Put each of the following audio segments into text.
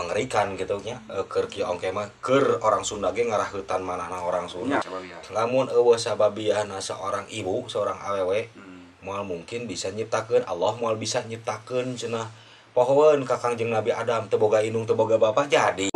Mengerikan gitu nya keur Ki Ongke mah keur orang Sunda ge ngaraheutan manahna orang Sunda. Lamun eueuh sababiahna seorang ibu, seorang awewe, moal mungkin bisa nyiptakeun, Allah moal bisa nyiptakeun cenah. Pohoeun ka Kangjeng Nabi Adam teu boga indung teu boga bapa jadi.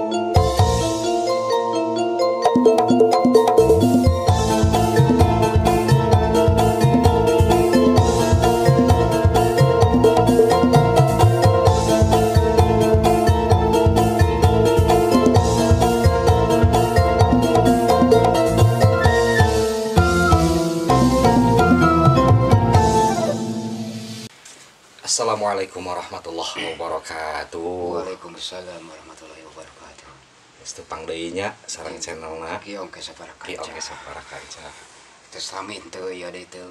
Assalamualaikum warahmatullahi wabarakatuh. Waalaikumsalam warahmatullahi wabarakatuh. Geus tepang deui nya sareng channelna Ki Ongke Sapara Kanca. Ki Ongke Sapara Kanca. Teu sami teu ieu deui teu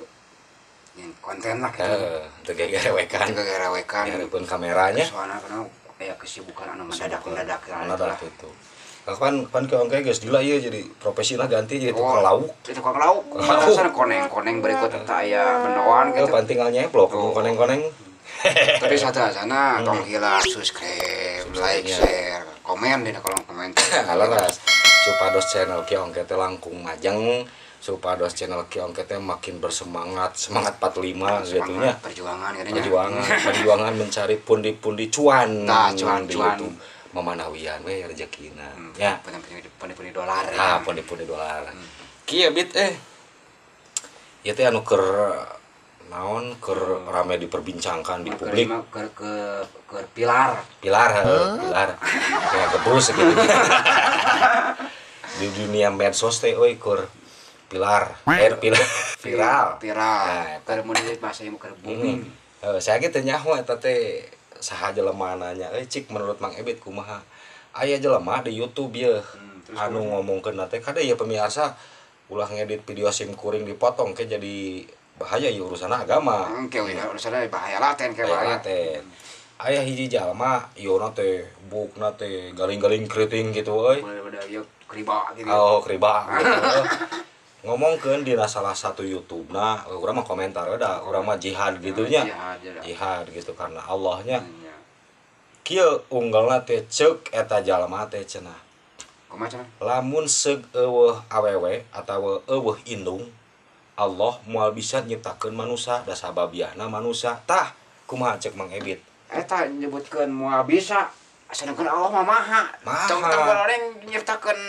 konten lah kitu. Heeh, teu gegerewekan. Teu gegerewekan. Dihareupeun kameranya. Soalna kana aya kesibukan anu mendadak-mendadak gitu. Kapan pan Ki Ongke geus gila ieu jadi profesina ganti jadi tukang lauk. Jadi tukang lauk. Alasan koneng-koneng berikut teh aya mendoan gitu. Pan tinggal nyeplok koneng-koneng. Tapi satu-sana tong hilap subscribe, like, share, komen di kolom komentar. Leres. Supados channel Ki Ongke teh langkung majeng, supados channel Ki Ongke teh makin bersemangat, semangat 45 gitu nya. Perjuangan gitu nya. Perjuangan, perjuangan mencari pundi-pundi cuan. Tah, cuan-cuan. Mamanawian we rezekina. Ya, pundi-pundi dolar. Ah, pundi-pundi dolar. Kieu bit Ieu teh anu keur naon keur rame diperbincangkan di publik ke pilar pilar pilar kayak gebrus gitu. Di dunia medsos teh euy keur pilar pilar viral viral keur mun bahasa ieu keur booming. Saya ge teu nyaho eta teh saha jelema nanya euy cik menurut Mang Ebit kumaha aya jelema di YouTube ye anu ngomongkeun teh kade ieu pemirsa ulah ngedit video sim kuring dipotong ke jadi bahaya ya urusan agama. Engke we urusanna bahaya laten ke bahaya. Laten. Aya hiji jalma ieu na teh bukna teh galing-galing keriting gitu euy. Ieu kriba gitu. Oh, kriba gitu. Ngomongkeun dina salah satu YouTube-na, urang mah komentar da, urang mah jihad gitu nya. Jihad gitu karena Allahnya. Kieu unggalna teh ceuk eta jalma teh cenah. Kumaha cenah? Lamun seug eueuh awewe atawa eueuh indung, Allah moal bisa nyiptakeun manusia da sababiahna manusia. Tah kumaha cek Mang Ebit? Eta nyebutkeun moal bisa sedangkan Allah mah maha. Tong goreng nyiptakeun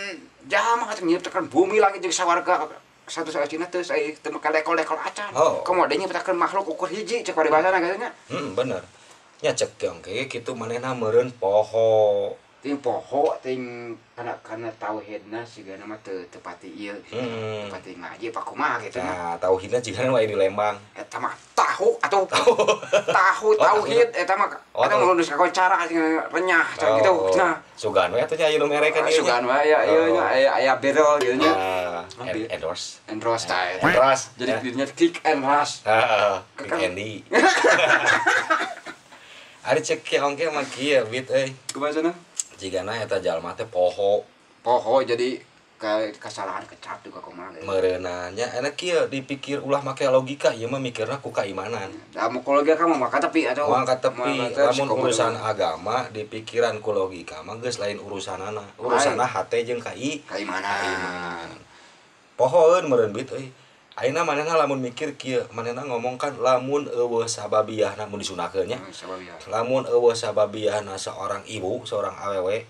jalma atau nyiptakeun bumi langit jeung sawarga satu saacina teu sae teu kalekol-lekol acan. Oh. Komo deui nyiptakeun makhluk ukur hiji cek paribasana kitu nya. Bener. Nya cek Ki Ongke kitu manehna meureun poho. Ting poho ting kana tauhidna sigana mah teu pati ieu. Teu pati ngaji apa kumaha kitu nya. Nah, tauhidna jigana wae di Lembang. Eta mah tahu atuh tahu tauhid eta mah eta nu geus kakoncara renyah cenah kitu cenah. Sugan we atuh nya ieu nu merekeun ieu. Sugan we aya ieu nya aya barrel kitu nya. Endorse. Endorse tah. Endorse. Jadi dirinya kick and rush. Heeh, kick Andy. Ari cek Ki Ongke mah kieu bit euy. Kumaha cenah? Jigana eta jalma teh poho. Poho jadi kesalahan kecap juga kumaha gitu. Meureunanya enak kieu dipikir ulah make logika ieu mah mikirna ku kaimanan. Da mun logika mah maka tepi atuh. Maka tepi lamun urusan agama dipikiran ku logika mah geus lain urusanana. Urusanna hate jeung kaimanan. Pohoeun meureun bit euy. Ayeuna manehna lamun mikir kieu, manehna ngomong kan lamun eueuh sababiahna mun disunahkeun nya. Lamun eueuh sababiahna seorang ibu, seorang awewe,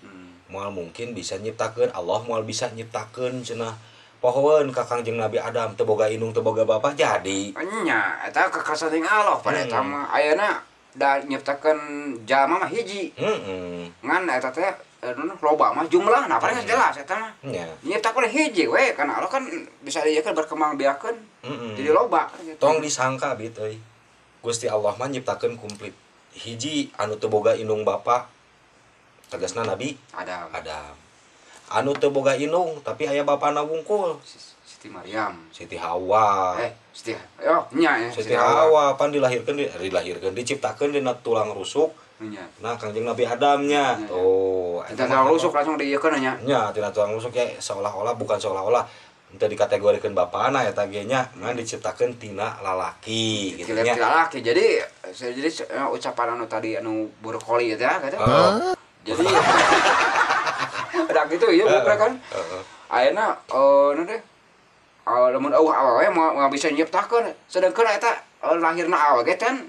moal mungkin bisa nyiptakeun, Allah moal bisa nyiptakeun cenah. Pohoeun ka Kangjeng Nabi Adam teu boga indung teu boga bapa jadi. Nya, eta kekasih Allah pada eta mah ayeuna da nyiptakeun jalma mah hiji. Ngan eta teh loba mah jumlahna paling jelas eta mah. Nyiptakeun hiji we kan Allah kan bisa dieukeun berkembang biakeun jadi loba gitu. Tong disangka bit euy. Gusti Allah mah nyiptakeun komplit. Hiji anu teu boga indung bapa tegasna Nabi Adam. Adam. Anu teu boga indung tapi aya bapana wungkul. Siti Maryam, Siti Hawa. Siti oh nya Siti Hawa pan dilahirkeun diciptakeun dina tulang rusuk. Nya. Nah, Kangjeng Nabi Adamnya. Tuh, tina tulang rusuk langsung diieukeun nya. Nya, tina tulang rusuk ya seolah-olah bukan seolah-olah henteu dikategorikeun bapana eta ge nya, ngan diciptakeun tina lalaki gitu nya. Tina lalaki. Jadi ucapan anu tadi anu brokoli eta gitu. Jadi Da gitu ieu bukan kan. Ayeuna nu teh lamun eueuh awewe moal bisa nyiptakeun sedangkan eta lahirna awewe ge kan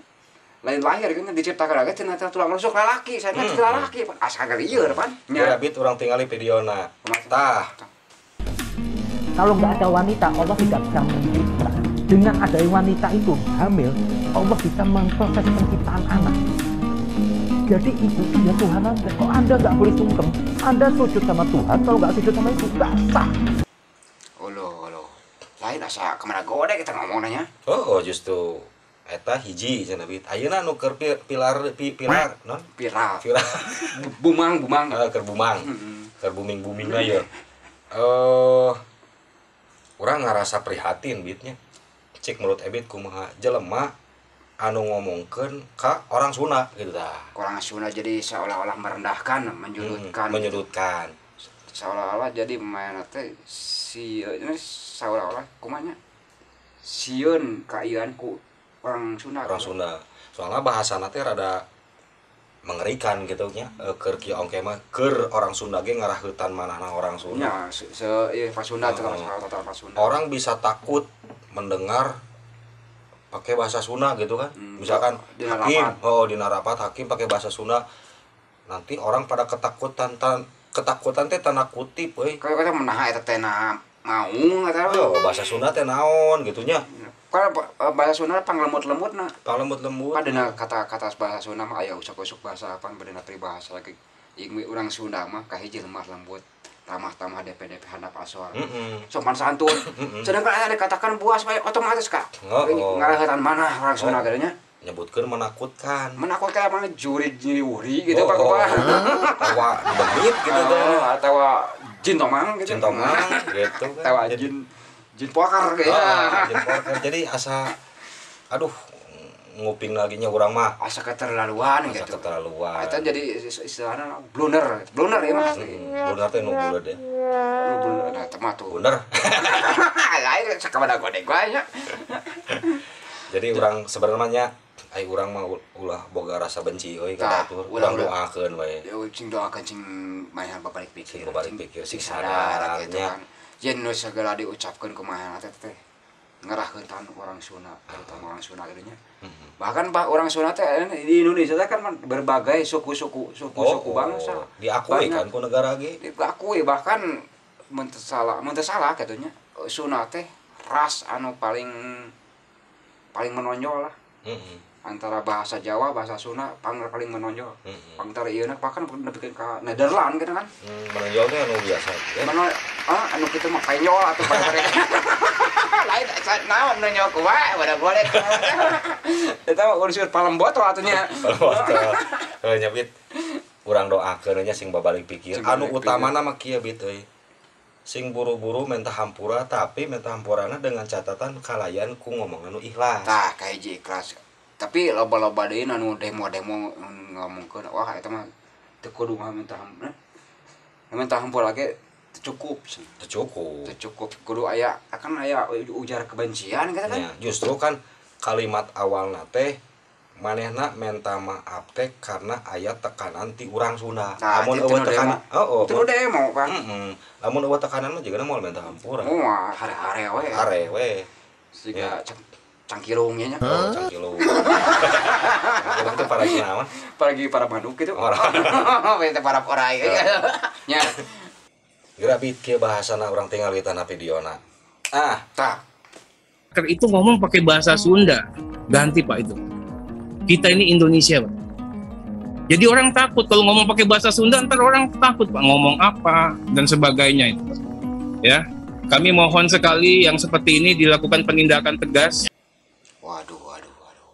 lain lahir kan diciptakeun ge cenah tulang rusuk lalaki saena teh lalaki pan asa galieur pan nya bit urang tingali videona tah. Kalau nggak ada wanita Allah tidak bisa mencipta. Dengan adanya wanita itu hamil, Allah bisa memproses penciptaan anak. Jadi ibu itu ya Tuhan Anda. Kok Anda nggak boleh sungkem? Anda sujud sama Tuhan, kalau nggak sujud sama ibu nggak sah. Lain asa kemana gode kita ngomong nanya. Oh, justru eta hiji cenah bit. Ayeuna nu keur pilar pilar non? Viral. Viral. Bumang bumang. Keur bumang. Keur booming-booming lah ya. Urang ngarasa prihatin bitnya. Cik menurut Ebit kumaha jelema anu ngomongkeun ka orang Sunda gitu tah. Orang Sunda jadi seolah-olah merendahkan, menyudutkan. Menyudutkan. Seolah-olah jadi mana teh si seolah-olah kumanya sieun kaian ku orang Sunda. Orang Sunda. Soalnya bahasana teh rada mengerikan gitu nya. Keur kieu ongke mah keur orang Sunda ge ngaraheutan manahna orang Sunda. Nya se ieu pas Sunda teh total pas Sunda. Orang bisa takut mendengar pakai bahasa Sunda gitu kan. Misalkan hakim, dina rapat hakim pakai bahasa Sunda. Nanti orang pada ketakutan ketakutan teh tanda kutip euy. Kalau kata menaha eta teh maung eta. Oh, bahasa Sunda teh naon gitu nya. Kalau bahasa Sunda panglemut-lemutna. Panglemut-lemut. Padahal kata-kata bahasa Sunda mah aya usuk-usuk bahasa apa bedana peribahasa lagi. Ieu urang Sunda mah kahiji lemah lembut, ramah-tamah DPDP handap asor. Sopan santun. Sedangkan aya dikatakan buas otomatis ka. Ngaraheutan mana orang Sunda geunya nya. Nyebutkeun menakutkan. Menakutkan mana juri nyiriwuri gitu Pak Bapak. Atawa demit gitu teh. Atawa jin tomang gitu. Jin tomang gitu kan. Atawa jin jin poker gitu. Jin poker. Jadi asa aduh nguping lagi nya urang mah. Asa keterlaluan gitu. Asa keterlaluan. Eta jadi istilahna blunder. Blunder ya mah. Blunder teh nu buleud ya. Nu blunder eta mah tuh. Blunder. Lain sakamana godeg wae nya. Jadi urang sebenarnya ai urang mah ulah boga rasa benci euy ka batur. Urang doakeun we. Cing doakeun cing manehan babalik pikir. Cing babalik pikir sing sadar gitu kan. Yen nu segala diucapkeun kumaha teh teh ngaraheutan orang Sunda, terutama orang Sunda gitu nya. Bahkan bah orang Sunda teh di Indonesia teh kan berbagai suku-suku suku-suku bangsa. Diakui kan ku negara ge. Diakui bahkan mun teu salah kitu nya. Sunda teh ras anu paling menonjol lah. Antara bahasa Jawa, bahasa Sunda paling menonjol. Pangtar ieu bahkan nepi ka Nederland gitu kan. Menonjol teh anu biasa. Menonjol anu kitu mah penyol atuh pada lain naon nonjol kumaha pada boleh. Eta mah unsur palembotol atuh nya. Palembotol. Heuh nya bit. Urang doakeun nya sing babalik pikir. Anu utamana mah kieu bit euy. Sing buru-buru minta hampura tapi minta hampurana dengan catatan kalayan ku ngomong anu ikhlas. Tah kahiji ikhlas. Tapi loba-loba deui anu demo-demo ngomongkeun wah eta mah teu kudu minta hampura. Minta hampura ge teu cukup. Teu cukup. Teu cukup kudu aya akan aya ujar kebencian gitu kan. Ya, justru kan kalimat awalna teh manehna minta maaf teh karena aya tekanan ti urang Sunda. Lamun eueuh tekanan, heeh. Teu demo kan. Heeh. Lamun eueuh tekanan mah jigana moal minta hampura. Moal hare-hare we. Hare we. Siga cangkilung nya. Oh, cangkilung. Cangkilung teh para naon? Paragi para manuk gitu. Para para orai. Nya. Geura bit kieu bahasana urang tinggal di tanah videona. Ah, tah. Itu ngomong pakai bahasa Sunda. Ganti Pak itu. Kita ini Indonesia, Pak. Jadi orang takut kalau ngomong pakai bahasa Sunda, ntar orang takut Pak ngomong apa dan sebagainya itu. Pak. Ya, kami mohon sekali yang seperti ini dilakukan penindakan tegas. Waduh, waduh, waduh.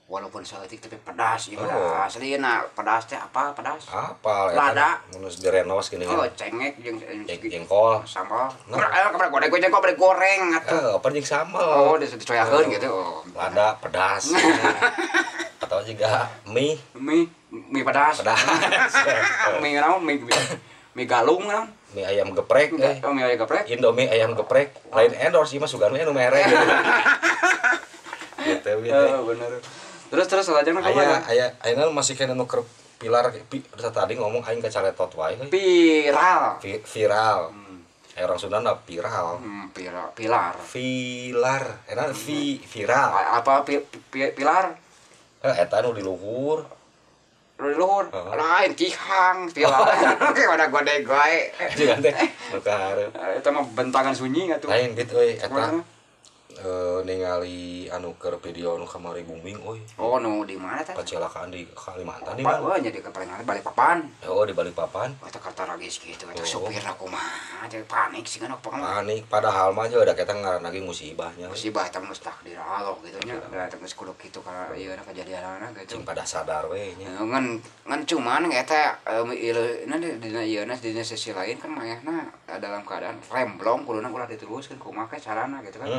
Walaupun saeutik tapi pedas, ya pedas. Asli na pedas teh apa pedas? Apa? Lada. Mun direnos gini. Oh, cengek jeung jengkol, sambal. Nah, kamar goreng jengkol bari goreng atuh. Apa jeung sambal? Oh, dicoyakeun gitu. Oh. Lada pedas. Atau juga mie. Mie pedas. Pedas. Mie naon? Mie galung naon? Mie ayam geprek. Oh, mie ayam geprek. Indomie ayam geprek. Lain endorse sih mah sugan we nu mere. Gitu gitu. Bener. Terus selanjutnya kumaha? Aya ayeuna masih kena nu keur Pilar tadi ngomong aing kacaletot wae. Viral. Viral. Orang Sunda na viral. Pilar. Vilar. Enak viral. Apa pilar? Eta nu di luhur. Nu di luhur. Lain tihang, pilar. Kayak pada gode goe. Jeung teh nu kahareup. Eta mah bentangan sunyi atuh. Lain gitu euy eta. Ningali anu keur video anu kamari booming euy. Oh, nu di mana teh? Kecelakaan di Kalimantan di mana? Oh, nya di Kalimantan Balikpapan. Oh, di Balikpapan. Eta kartaragis kitu eta supirna kumaha jadi panik sih kan panik padahal mah da eta ngaranna ge musibahnya. Musibah eta geus takdir Allah gitu nya. Da eta geus kudu kitu ka ieu kejadianna gitu. Cing pada sadar we nya. Ngan cuman eta ieu dina ieu dina sisi lain kan manehna dalam keadaan remblong kuduna ulah diteruskeun kumaha carana gitu kan.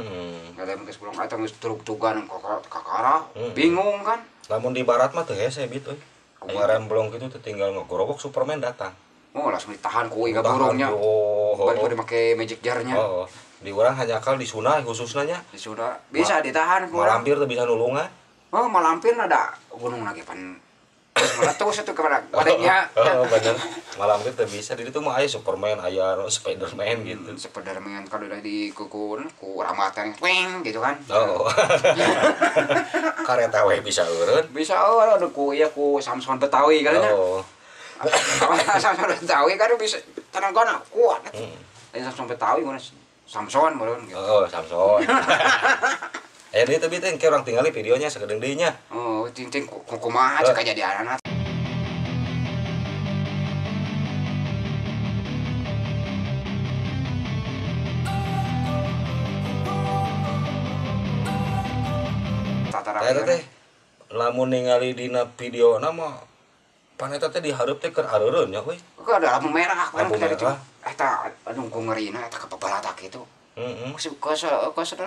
Ada yang geus pulang atau geus turug-tugan kakara, bingung kan. Lamun di barat mah teu hese bit euy. Aya remblong kitu teh tinggal ngegorowok Superman datang. Oh, langsung ditahan ku iga burungnya. Oh, bari make magic jar-nya. Oh, di urang hanya kal di Sunda khususna nya. Di Sunda bisa ditahan ku urang. Malampir teu bisa nulungan. Oh, malampir ada gunung lagi pan meletus itu kepada wadahnya. Oh, bener. Malampir teu bisa. Di ditu mah aya Superman, aya Spiderman gitu. Spiderman kalau udah di kuku ku rambatan twing gitu kan. Oh. Kareta we bisa eureun. Bisa eureun ku ieu ku Samson Betawi kan nya. Oh. Samson Betawi kan bisa tenagana kuat. Lain Samson Betawi mun Samson meureun gitu. Oh, Samson. Aya deui teh engke urang tingali videonya sakedeung deui nya. Oh, cing-cing kumaha cek kajadianna. Eta teh lamun ningali dina videona mah pan eta teh dihareup teh keur areureun nya euy. Keur ada lampu merah kan eta aduh ku ngerina eta kapabalatak kitu. Heeh.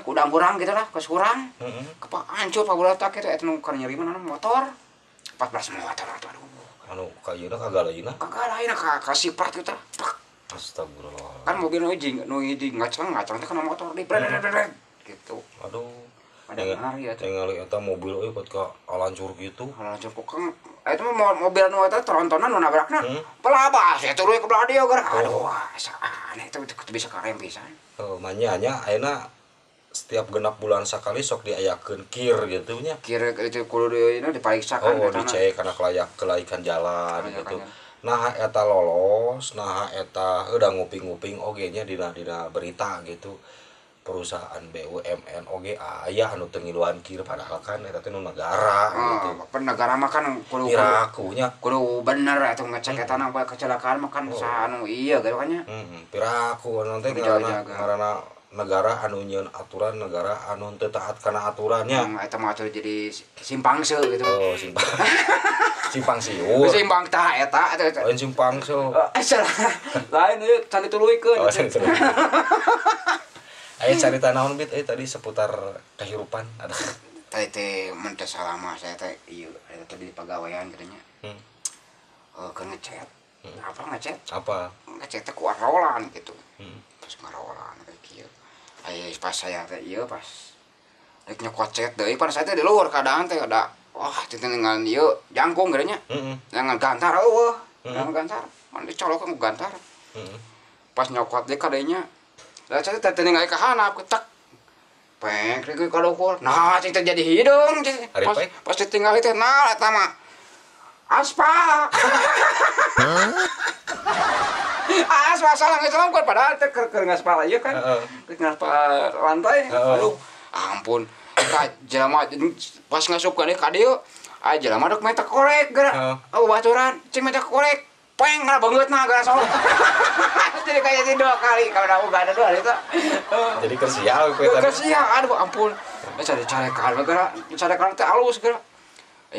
Kudang kurang gitu lah, kesurang. Heeh. Kepa hancur pabalatak kitu eta nu keur nyeri mah motor. 14 motor atuh aduh. Anu ka ieu kagalaina. Kagalaina ka siprat kitu tah. Astagfirullah. Kan mobil nu hiji nu hiji ngaceng teh kana motor di gitu. Aduh. Ada ngari atuh. Ningali eta mobil euy kot ka alancur kitu. Alancur kok kang eta mah mobil nu eta trontonan nu nabrakna. Pelabas eta we ke belah dieu geura. Aduh, asa aneh eta bisa karem pisan. Oh, manya nya ayeuna setiap genap bulan sakali sok diayakeun kir gitu nya. Kir itu kudu di dipariksa kan. Oh, dicek kana kelaikan jalan gitu. Nah eta lolos, nah eta udah nguping-nguping oge nya dina berita gitu. Perusahaan BUMN oge aya anu teu ngiluan kir padahal kan eta teh nu negara gitu. Pan negara mah kan kudu pirakunya kudu bener atuh ngecek eta na kecelakaan mah kan saha anu ieu gitu kan nya. Heeh, piraku anu teh ngaranna negara anu nyieun aturan, negara anu teu taat kana aturannya. Eta mah atuh jadi simpang seu gitu. Oh, simpang. Simpang siur. Simpang tah eta lain simpang seu. Lain ieu can dituluykeun. Oh, can dituluykeun. Ayo carita naon bit tadi seputar kehidupan ada. Tadi teh mun teu salah mah saya teh ieu eta teh di pagawean kitu nya. Keur ngechat. Apa ngechat? Apa? Ngechat teh ku arolan gitu. Pas ngarolan kayak kieu. Aya pas saya teh ieu pas rek nyokot chat deui pan saya teh di luhur keadaan teh ada wah teh ngan ieu jangkung kitu nya. Ngan gantar eueuh. Ngan gantar. Mun dicolok ku gantar. Pas nyokot deui kadenya lah saya teh ningali ka handap ketek. Peng rek ka luhur. Nah, cing teh jadi hidung cing. Pas ditinggali teh nah eta mah aspal. Aspal salah ngecolongkeun padahal teh keur ngaspal ieu kan. Keur ngaspal lantai. Aduh, ampun. Ka jelema pas ngasupkeun ka dieu, aya jelema dek meta korek geura. Oh, baturan cing meta korek. Peng lah bangetna geura soal. Jadi kayak jadi dua kali kalau udah ada dua itu. Jadi kersial kowe tadi. Kersial, aduh ampun. Cari carekan geura, carekan teh alus geura.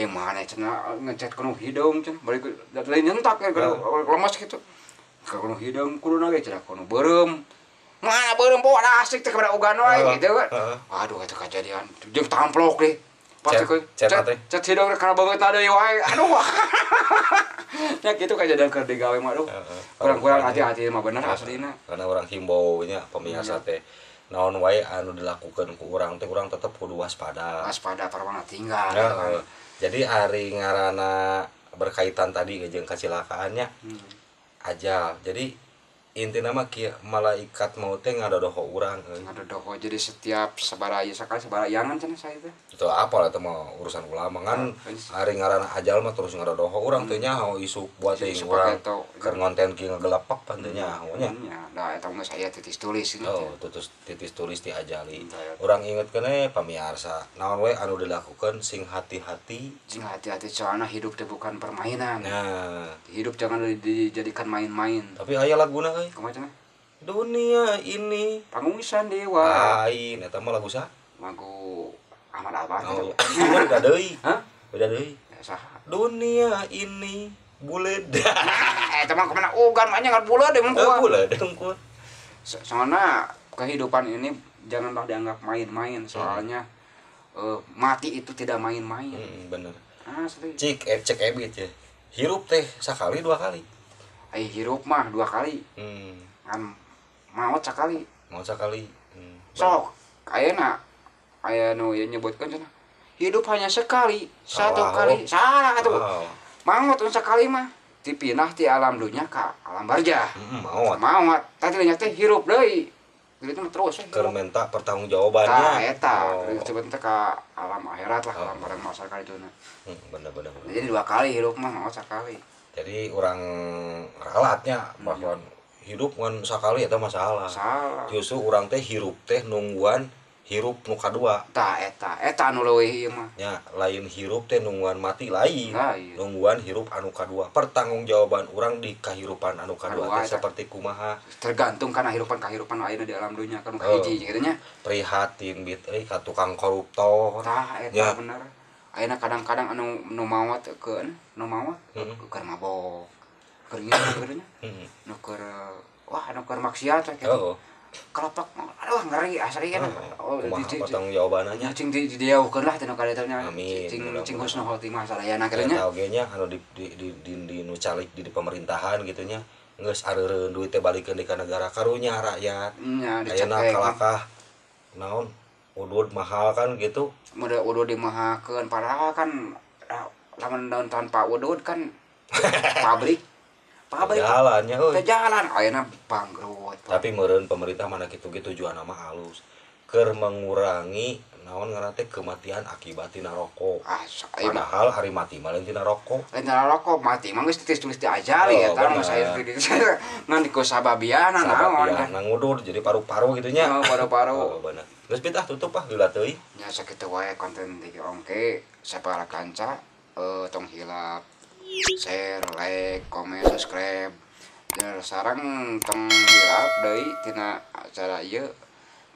Mana cenah ngecet kuno hidung cenah balik lain nyentak ya lemas gitu. Kuno hidung kuduna ge cenah kuno beureum. Mana beureum bawa asik teh kepada ugan wae gitu kan. Aduh eta kejadian jeung tamplok deh. Pas cet hidung kana bangetna deui wae. Aduh. Ya gitu kejadian keur digawe mah aduh. Kurang-kurang hati-hati mah bener aslina. Karena orang himbau nya pemirsa teh naon wae anu dilakukeun ku urang teh urang tetep kudu waspada. Waspada parwana tinggal. Jadi ari ngaranna Berkaitan tadi jeung kacilakaannya. Ajal. Jadi intina mah kieu malaikat maut teh ngadodoho urang euy. Ngadodoho jadi setiap sabaraha sakali sabaraha yangan cenah saya teh. Itu apa lah itu mah urusan ulama kan ari ngaranna ajal mah terus ngadodoho urang teh nyaho isuk buat teh urang keur ngonten kieu ngagelepak pan teh nyaho nya. Nya da eta mah saya titis tulis. Oh, titis tulis ti ajali. Urang ingetkeun we pamiarsa, naon we anu dilakukeun sing hati-hati. Sing hati-hati soalna hidup teh bukan permainan. Nah, hidup jangan dijadikan main-main. Tapi aya laguna euy. Kumaha cenah? Dunia ini panggung sandiwara. Lain eta mah lagu saha? Lagu Ahmad Albar. Oh, beda deui. Hah? Beda deui. Saha? Dunia ini buleud. Eta mah kumaha ugan mah nya ngan buleud deui mah. Buleud hungkul. Soalna kehidupan ini janganlah dianggap main-main soalnya mati itu tidak main-main. Bener. Asli. Cik cek ebit ya. Hirup teh sakali dua kali. Ai hirup mah dua kali. Kan maot sakali. Maot sakali. Sok ayeuna aya nu ieu nyebutkeun cenah. Hidup hanya sekali, satu kali. Salah atuh. Maot sakali mah dipindah ti alam dunya ka alam barzah. Maot. Maot. Tadi nya teh hirup deui. Gitu mah terus. Keur minta pertanggungjawabannya. Tah eta, disebut teh ka alam akhirat lah, alam bareng masyarakat itu na. Bener. Jadi dua kali hirup mah maot sakali. Jadi orang ralatnya bahwa hidup ngan sakali eta masalah. Salah. Justru urang teh hirup teh nungguan hirup nu kadua. Tah eta, eta anu leuwih ieu mah. Nya lain hirup teh nungguan mati lain. Nungguan hirup anu kadua. Pertanggungjawaban urang di kahirupan anu kadua teh seperti kumaha. Tergantung kana hirupan-kahirupan ayeuna di alam dunya kan kahiji kitu nya. Prihatin bit euy ka tukang koruptor. Tah eta bener. Ayeuna kadang-kadang anu nu maot keun, nu maot keur mabok. Keur ieu kitu nya. Nu keur wah anu keur maksiat we kitu. Kelapak aduh ngeri asli kan. Oh, pertanggungjawabanna cing dijauhkeun lah tina ka ditu nya. Cing husnul khotimah sadayana kitu nya. Eta oge nya anu di nu calik di pemerintahan kitu nya. Geus areureun duit teh balikeun di ka negara karunya rakyat. Nya ayeuna kalakah naon udud mahal kan gitu. Mudah udud dimahalkeun padahal kan lamun daun tanpa udud kan pabrik jalannya euy. Teu jalan ayeuna bangkrut. Tapi meureun pemerintah mana kitu ge tujuanna mah halus. Keur mengurangi naon ngaranna teh kematian akibat tina rokok. Padahal hari mati mah lain tina rokok. Lain tina rokok mati mah geus tulis di ajali eta mah saya ngan ku sababiana naon. Sababiana ngudud jadi paru-paru kitu nya. Oh, paru-paru. Oh, bener. Geus bit ah tutup ah heula teuing. Nya sakitu wae konten ti ongke sapara kanca tong hilap share, like, komen, subscribe. Dan sareng tong hilap deui tina acara ieu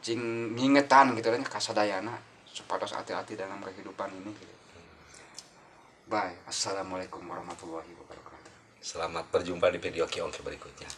cing ngingetan gitu nya kasadayana supados hati-hati dalam kehidupan ini gitu. Bye. Assalamualaikum warahmatullahi wabarakatuh. Selamat berjumpa di video Ki Ongke berikutnya.